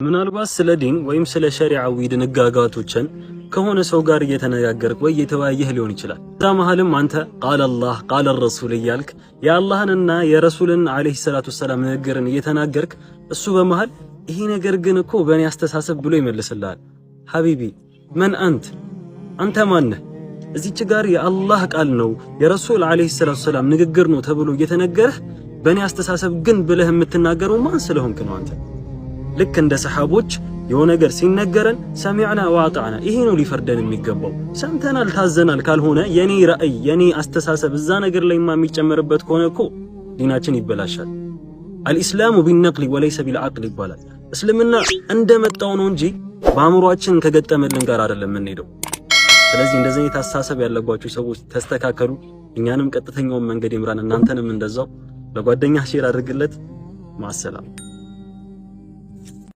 ምናልባት ስለ ዲን ወይም ስለ ሸሪዓዊ ድንጋጋቶችን ከሆነ ሰው ጋር እየተነጋገርክ ወይ እየተወያየህ ሊሆን ይችላል። እዛ መሃልም አንተ قال الله قال الرسول እያልክ የአላህንና የረሱልን عليه الصلاة والسلام ንግግርን እየተናገርክ እሱ በመሃል ይሄ ነገር ግን እኮ በእኔ አስተሳሰብ ብሎ ይመልስልሃል። حبيبي من أنت፣ አንተ ማነህ? እዚች ጋር የአላህ ቃል ነው የረሱል عليه الصلاة والسلام ንግግር ነው ተብሎ እየተነገረህ በእኔ አስተሳሰብ ግን ብለህ የምትናገረው ማን ስለሆንክ ነው አንተ? ልክ እንደ ሰሓቦች የሆነ ነገር ሲነገረን سمعنا وأطعنا፣ ይሄ ነው ሊፈርደን የሚገባው። ሰምተናል ታዘናል። ካልሆነ የኔ رأي የኔ አስተሳሰብ እዛ ነገር ላይ የሚጨመርበት ከሆነ እኮ ዲናችን ይበላሻል። الإسلام بالنقل وليس بالعقل ይባላል። እስልምና እንደመጣው ነው እንጂ በአእምሯችን ከገጠመልን ጋር አይደለም የምንሄደው። ስለዚህ እንደዚህ አይነት አስተሳሰብ ያለባችሁ ሰዎች ተስተካከሉ። እኛንም ቀጥተኛውን መንገድ ይምራን፣ እናንተንም እንደዛው። ለጓደኛ share አድርግለት። مع السلامة።